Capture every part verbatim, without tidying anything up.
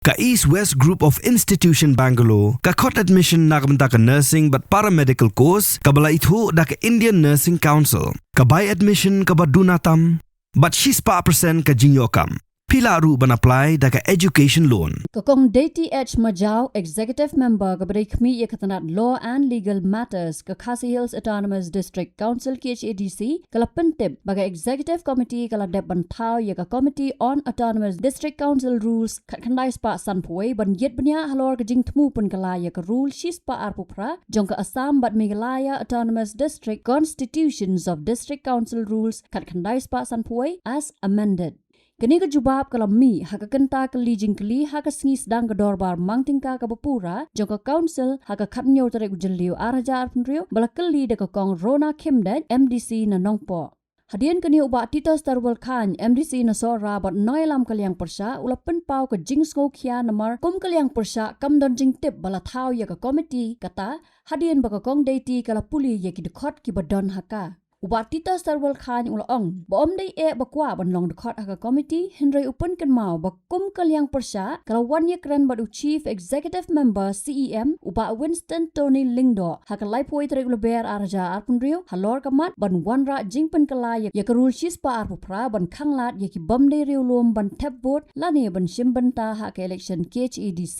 Ka East West Group of Institution Bangalore ka khot admission na ka bynta ka nursing bad paramedical course kaba la ithuh da ka Indian Nursing Council. Ka bai admission kaba duna tam bad shispah percent ka jingïoh kam. Phi lah ruh ban apply da ka education loan. Ka Kong Deity H Majaw, Executive Member kaba dei khmih ïa ka tnat Law and Legal Matters ka Khasi Hills Autonomous District Council, K H A D C, ka la pyntip ba ka Executive Committee ka la dep ban thaw ïa ka Committee on Autonomous District Council Rules khatkhyndai spah sanphew wei ban ïit bniah halor ka jingthmu pynkylla ïa ka Rule shispah arphew phra jong ka Assam bad Meghalaya Autonomous District Constitutions of District Council Rules khatkhyndai spah sanphew wei as amended. Kane ka jubab ka la mih ha ka kynta kylli jingkylli ha ka sngi sdang ka dorbar mang tyngka kaba pura jong ka Council ha ka khathynñiew tarik u Jylliew ar hajar arphew hynriew ba la kylli da ka Kong Rona Khymdeit, M D C na Nongpoh. Hadien kane u Bah Titus Tarwal Chyne, M D C na Sohra bad nongïalam ka liang pyrshah u la pynpaw ka jingsngewkhia namar kum ka liang pyrshah kam don jingtip ba la thaw ïa ka komiti kata hadien ba ka Kong Deity ka la pule ïa ki dkhot kiba don ha ka. U Bah Titus Tarwal Chyne u la ong ba ym dei eh ba kwah ban long dkhot ha ka komiti, hynrei u pynkynmaw ba kum ka liang pyrshah ka la wan ïakren bad u Chief Executive Member, C E M, u Bah Winston Tony Lyngdoh ha ka laiphew wei tarik u Lber ar hajar arphew hynriew halor ka mat ban wanrah jingpynkylla ïa ka Rule shispah arphew phra ban khanglad ïa ki bym dei riewlum ban thep vote lane ban shim bynta ha ka election K H A D C.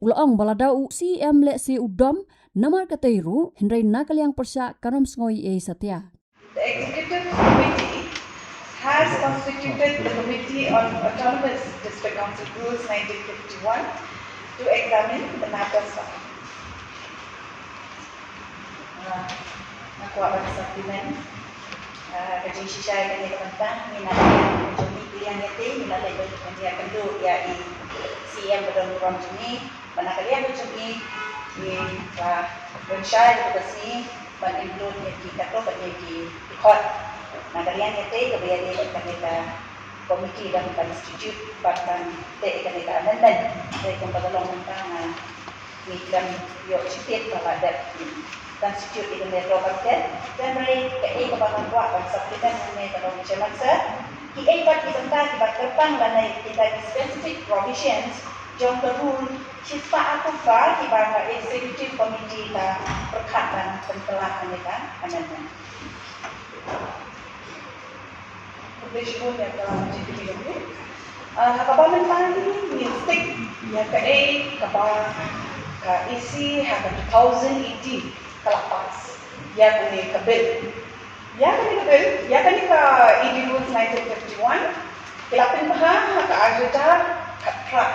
U la ong ba lada u C E M lehse u dom namar katei ruh, hynrei na ka liang pyrshah kan ym sngew ei ei satia. The Executive Committee has constituted the Committee on Autonomous District Council Rules nineteen fifty-one to examine the matters of, uh, nga kwah ban supplement, uh, ka jingshisha ïa kane ka bynta, ngi na ka liang jong ngi, ngi la leit ban ïakynduh ïa i C E M ba don burom jong ngi, ba na ka liang jong ngi, ngi la pynshai ïa ka sngi ban include ïa ki katto katne ki dkhot. Na ka liang ïa kata kaba ïadei bad kane ka committee ban constitute bad ban teh ïa kane ka amendment. Te kumba ka long mynta nga ngeit ba ïoh shiteng ba la dep constitute ïa kane ka committee. Te hynrei kaei kaba nga kwah ban supplement hangne ka long, Chairman Sir, kiei pat ki bynta kiba kyrpang lane kita ki specific provisions jong ka Rule shispah arphew phra kiba ka Executive Committee ka pyrkhat ban pynkylla ha kane ka amendment. Khublei shibun ïa ka jingkylli jong phi. Ah, ha kaba mynta hi ngin stick ïa kaei kaba ka E C ha ka two thousand eighteen ka la pass ïa kane ka bill. Ïa kane ka bill, ïa kane ka E D Rules nineteen fifty-one, ki la pynbha ha ka ar hajar khatphra.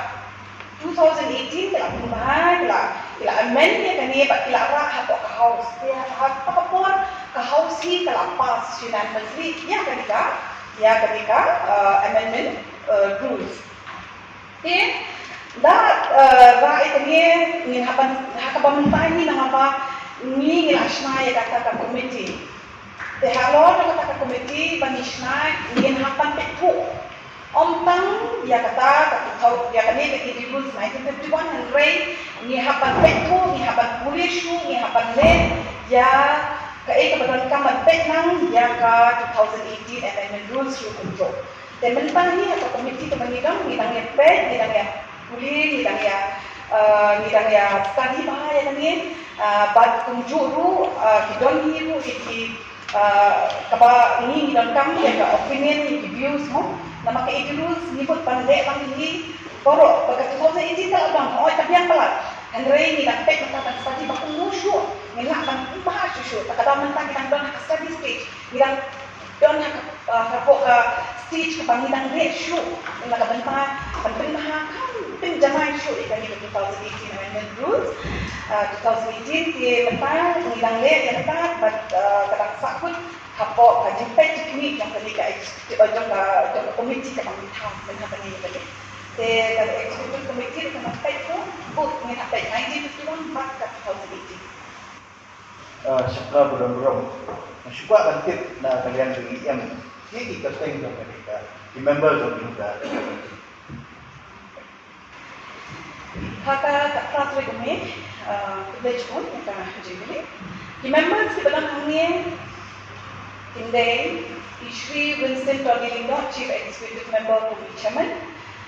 Two thousand eighteen ki la pynbha, ki la, ki la amend ïa kane bad ki la rah hapoh ka House. Te ha, ha, ha ka por ka House hi ka la pass unanimously ïa kane ka, ïa kane ka, uh, amendment, uh, rules. Te da, uh, rah ïa kane ngin hap ban, ha kaba mynta hi nangba ngi, ngi la shna ïa kata ka committee. Te halor jong kata ka committee ba ngi shna ngin hap ban peit thuh. Ym tang ïa kata ka two thousand, ïa kane ka E D Rules nineteen fifty-one, hynrei ngi hap ban peit thuh, ngi hap ban pule shuh, ngi hap ban leh ïa kaei kaba donkam ban peit lang ïa ka two thousand eighteen Amendment Rules ruh kumjuh. Te mynta hi ha ka committee kaba ngi don, ngi dang ïa peit, ngi dang ïa pule, ngi dang ïa, eh, ngi dang ïa study bha ïa kane, eh, bad kumjuh ruh, eh, ki don hi ruh ki, ki, ah, kaba ngi, ngi donkam ïa ka opinion, ïa ki views mo. Namar ka E D Rules ngi mut ban leh lang hi baroh, ba ka two thousand eighteen ka la don, hooid ka biang palat. Hynrei ngi dang peit mynta ban study ba kumno shuh ngin lah ban pynbha shuh shuh. Te ka dang mynta ngi dang don ha ka study stage, ngi dang don ha ka, ah, hapoh ka stage kaba ngi dang leh shuh. Ngi la ka bynta ban pynbha kham pynjanai shuh ïa kane ka two thousand eighteen Amendment Rules. Ah, two thousand eighteen te mynta ngi dang leh ïa kata bad, ah, ka dang sahkut hapoh ka jingpeit jingkhmih jong kane ka executive, ah, jong ka, jong ka committee kaba ngi thaw mynta kane ïa kane. Te ka executive committee ka dang peit ruh, both ngin hap peit nineteen fifty-one bad ka two thousand eighteen. Ah, shaphrang ba don burom. Nga shu kwah ban tip na ka liang jong i E M, ki, ki kyrteng jong kane ka, ki member jong kane ka. Ha ka, ka khatphra tarik u May, ah, khublei shibun ïa ka jingkylli. Ki members kiba don hangne kin dei i Shri Winston Tony Lyngdoh, Chief Executive Member kum i Chairman,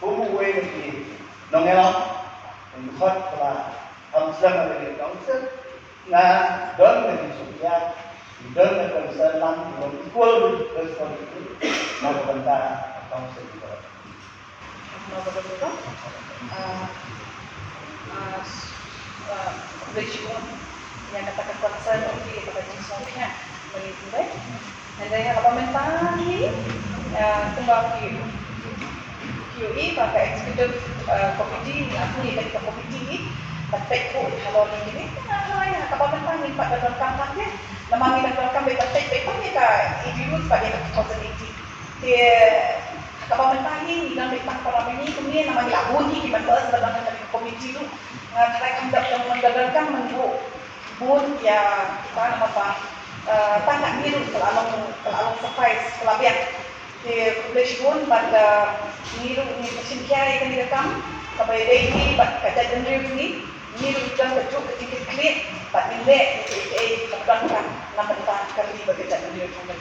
kum uwei na ki nongïalam, u dkhot ba la kham slem ha kane ka council, nga don ka jingsngewthuh, don ka concern lang, don equal responsibility na ka bynta ka council. Naba dang dang, ah, ah, ah, khublei shibun ïa kata ka concern jong phi, ïa kata ka jingsngewthuh jong phi. Hynrei ha kaba mynta hi, ah, kumba phi, phi ïohi ba ka executive, ah, committee, ah, phi ïa ka committee hi, ban peit buh halor ïa kine, ah, ha kaba mynta ngim pat da donkam pat de. Namar ngi da donkam ban peit, peit tang ïa ka eighty rules bad ïa ka two thousand eighty. Te ha kaba mynta hi ngi dang dei tang para mini kumne, namar ngi la bun hi ki members ba dang ha ka committee ruh. Nga tharai kham dap dang, dang, dang, dang, dang, bun ïa kita namar ba, eh, tang kat ngi ruh ka la long, ka la long surprise, ka la biang. Te khublei shibun bad, eh, ngi ruh ngi shim khia ïa kane ka kam kaba ïadei hi bad ka jaitbynriew jong ngi. Ngi ruh ngi don kajuh ka jingkitkhlieh bad ngin leh ïa kaei kaei kaba donkam na bynta ka ri bad ka jaitbynriew jong ngi.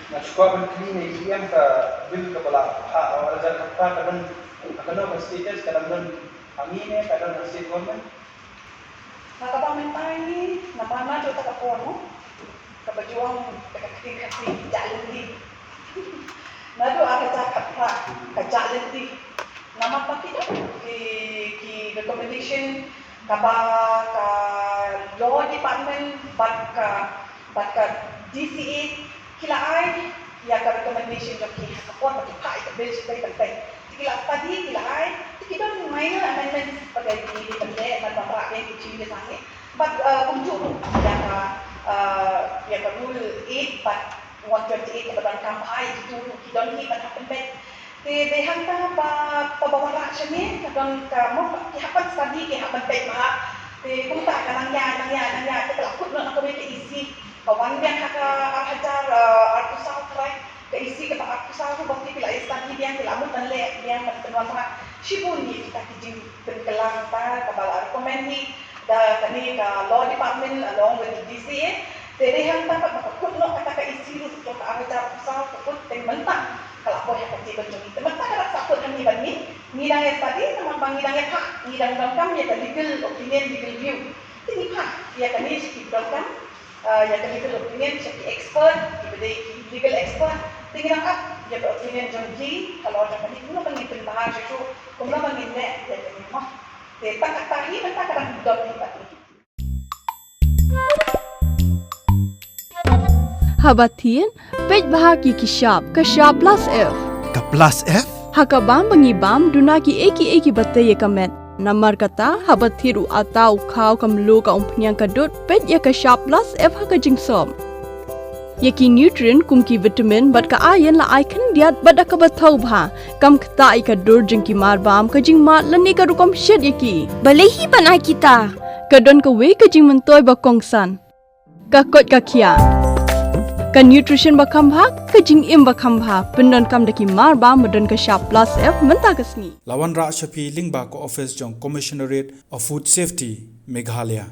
Nga shu kwah ban kylli ne, ïa ka bill kaba la phah ha u ar hajar khatphra ka don ha kano ka status, ka dang don hangne ne ka don ha state government? Ha kaba mynta hi, namar naduh ta ka por, no? Kaba ju ong da ka ktien Khasi, jah lynti. Naduh ar hajar khatphra ka jah lynti. Namar ba ki don ki, ki recommendation kaba ka law department bad ka, bad ka D C A ki la ai ïa ka recommendation jong ki ha ka por ba ki phah ïa ka bill sha tei ban tei. Te ki la study, ki la ai, te ki don minor amendments ba ki dei ban leh, ban wanrah biang ki changes hangne. Bad, uh, kumjuh ruh ïa ka, uh, ïa ka rule eight bad one twenty-eight kaba donkam ba ai, kitu ruh ki don hi ban hap ban peit. Te dei hangta ba, ba, ba wanrah shane, ka don ka mo, ki hap ban study, ki hap ban peit bha. Te kumta ka nang ïaid, nang ïaid, nang ïaid, te ka la kut noh na kawei ka E C. Ka wan biang ha ka ar hajar, eh, arphew saw trai, ka E C kaba arphew saw ruh ba phi la ïa study biang, phi la mut ban leh biang ban pynwanrah. Shibun ïa kita ki jingpynkylla ta kaba la recommend hi da kane ka law department along with the D C A. Te dei hangta pat ba ka kut noh kata ka E C ruh jong ka ar hajar arphew saw, ka kut, te mynta ka la poi ha ka table jong ngi. Te mynta ka la sah kut ha ngi ban ngi, ngi dang ïa study, namar ba ngi dang ïa phah, ngi dang donkam ïa ka legal opinion, legal view. Te ngi phah ïa kane sha ki ba donkam, ah, ïa ka legal opinion sha ki expert, kiba dei ki legal expert. Te ngi dang ap Ïa ka opinion jong ki, ka lor jong kane, kumno ban ngi pynbha shuh shuh, kumno ban ngi leh ïa kane mo. Te tang kata hi mynta ka dang don hi pat. Haba thied, peit bha ki ki shap, ka shap plus F. Ka plus F? Ha ka bam ba ngi bam, duna ki ei ki ei kiba tei ïa ka met. Namar kata, haba thied u atta, u khaw, ka mluh, ka umphniang, ka dud, peit ïa ka shap plus F ha ka jingsop. Ïa ki nutrient kum ki vitamin bad ka iron la ai khyndiat bad da kaba thaw bha. Kam ktah ïa ka dur jong ki marbam, ka jingmad lane ka rukom shet ïa ki. Balei hi ban ai kita? Ka don kawei ka jingmyntoi ba kongsan. Ka koit ka khiah. Ka nutrition ba kham bha, ka jingim ba kham bha. Pyndonkam da ki marbam ba don ka shap plus F mynta ka sngi. La wanrah sha phi lyngba ka office jong Commissionerate of Food Safety, Meghalaya.